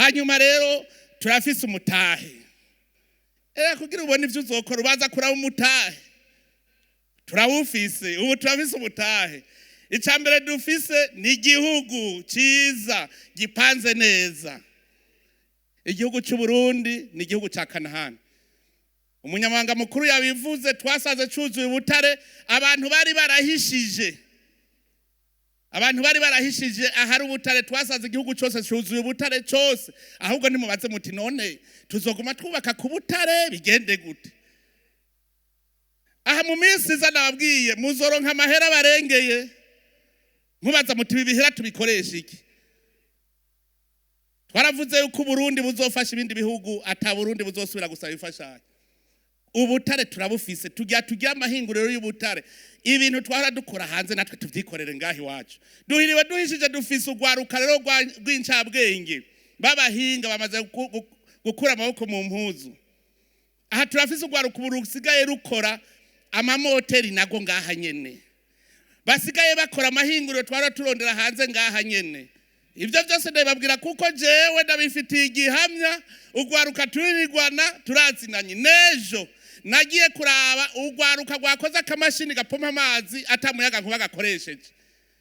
Hanyuma rero turafise umutahe. Era kugira ubone ivyo uzokora, ubanza kuraba umutahe. Turawufise ubu, turafise umutahe. Icya mbere dufise ni igihugu cyiza gipanze neza. Igihugu cy'u Burundi ni igihugu cya Kanahani. Umunyamabanga mukuru yabivuze, twasanze cuzuye ubutare. Abantu bari barahishije ahari ubutare. Twasanze igihugu cyose cyuzuye ubutare cyose. Ahubwo nimubaze muti: "None tuzoguma twubaka ku butare, bigende gute?" Aha mu minsi iza, nababwiye, muzoronka amahera barengeye. Mubaza muti: "Ibi bihera tubikoresha iki?" Twaravuze yuko Uburundi buzofasha ibindi bihugu, ata Burundi buzosubira gusaba imfashanyo. Ubutare turabufise, tujya amahinguriro y'ubutare. Ibintu twahora dukora hanze, natwe tuvyikorere ngaho iwacu. Duhiriwe duhishije, dufise urwaruka rero rw'incabwenge b'abahinga bamaze gukura amaboko mu mpuzu. Aha turafise urwaruka ubu rusigaye rukora amamoteri nago ngaha nyene, basigaye bakora amahinguriro twara turondera hanze ngaha nyene. Ibyo byose ndabibabwira kuko jewe ndabifitiye igihamya. Urwaruka turirirwana, turazinanye. N'ejo nagiye kuraba urwaruka rwakoze akamashini gapompa amazi atamuyaga nkuba gakoresheje.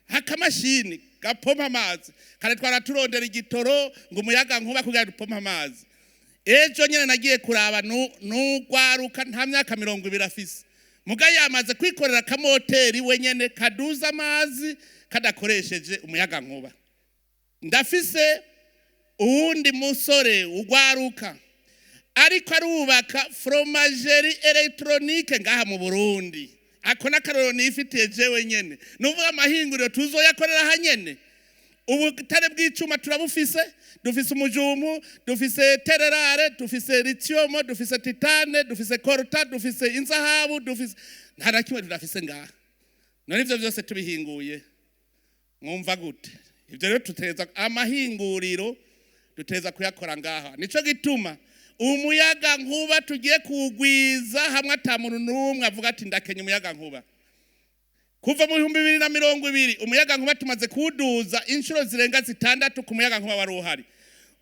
Akamashini gapompa amazi, kare twara turondera igitoro ngo umuyaga nkuba kugira dupompe amazi. Ejo nyene nagiye kuraba n'urwaruka, nta myaka 20 afise, muga yamaze kwikorera akamoteri wenyene kaduza amazi kadakoresheje umuyaga nkuba. Ndafise uwundi musore ugwaruka ariko arubaka fromagerie électronique ngaha mu Burundi. Ako n'akarorero nifitiye jewe nyene. Nuvuga amahinguriro tuzoyakorera aha nyene. Ubutare bw'icuma turabufise, dufise umujumu, dufise terres rares, dufise lithium, dufise titane, dufise coltan, dufise inzahabu, dufise, nta na kimwe tudafise ngaha. None ivyo byose tubihinguye, mwumva gute? Ibyo rero tuteza amahinguriro, duteza kuyakora ngaha. Nico gituma umuyaga nkuba tugiye kuwugwiza hamwe ata muntu n'umwe avuga ati: "Ndakenya umuyaga nkuba." Kuva mu 2020, umuyaga nkuba tumaze kuwuduza inshuro zirenga zitandatu ku muyaga nkuba wari uhari.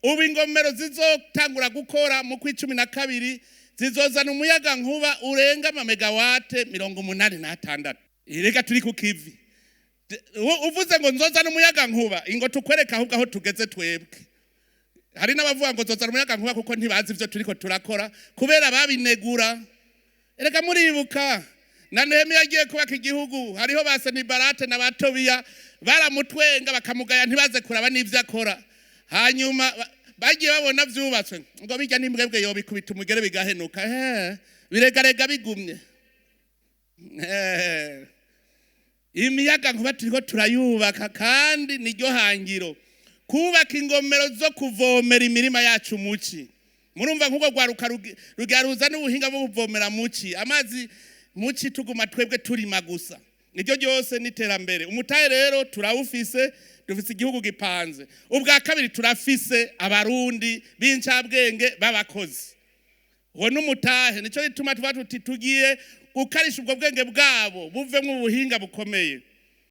Ubu ingomero zizotangura gukora mu kw'icumi na kabiri zizozana umuyaga nkuba urenga amamegawate 86. Reka turi ku kivi. Uvuze ngo nzozana umuyaga nkuba, ingo tukwereka ahubwo aho tugeze twebwe. Hari n'abavuga ngo nzozana umuyaga nkuba kuko ntibazi ivyo turiko turakora, kubera babinegura. Erega muribuka na Nehemiya agiye kubaka igihugu, hariho ba Sanibarate na ba Tobiya baramutwenga, bakamugaya, ntibaze kuraba n'ivyo akora. Hanyuma bagiye babona vyubatswe ngo bijya n'imbwebwe yobikubita umugere bigahenuka. Biregarega bigumye. Imiyaga nkuba turiko turayubaka, kandi niryo hangiro, kubaka ingomero zo kuvomera imirima yacu muci. Murumva nk'ubwo rwaruka rugira ruza n'ubuhinga bwo kuvomera muci, amazi muci, tuguma twebwe turima gusa. Niryo ryose n'iterambere. Umutahe rero turawufise, dufise igihugu gipanze. Ubwa kabiri, turafise Abarundi b'incabwenge b'abakozi. Uwo n'umutahe. Nico gituma tuba tuti tugiye gukarisha ubwo bwenge bwabo buvemo ubuhinga bukomeye.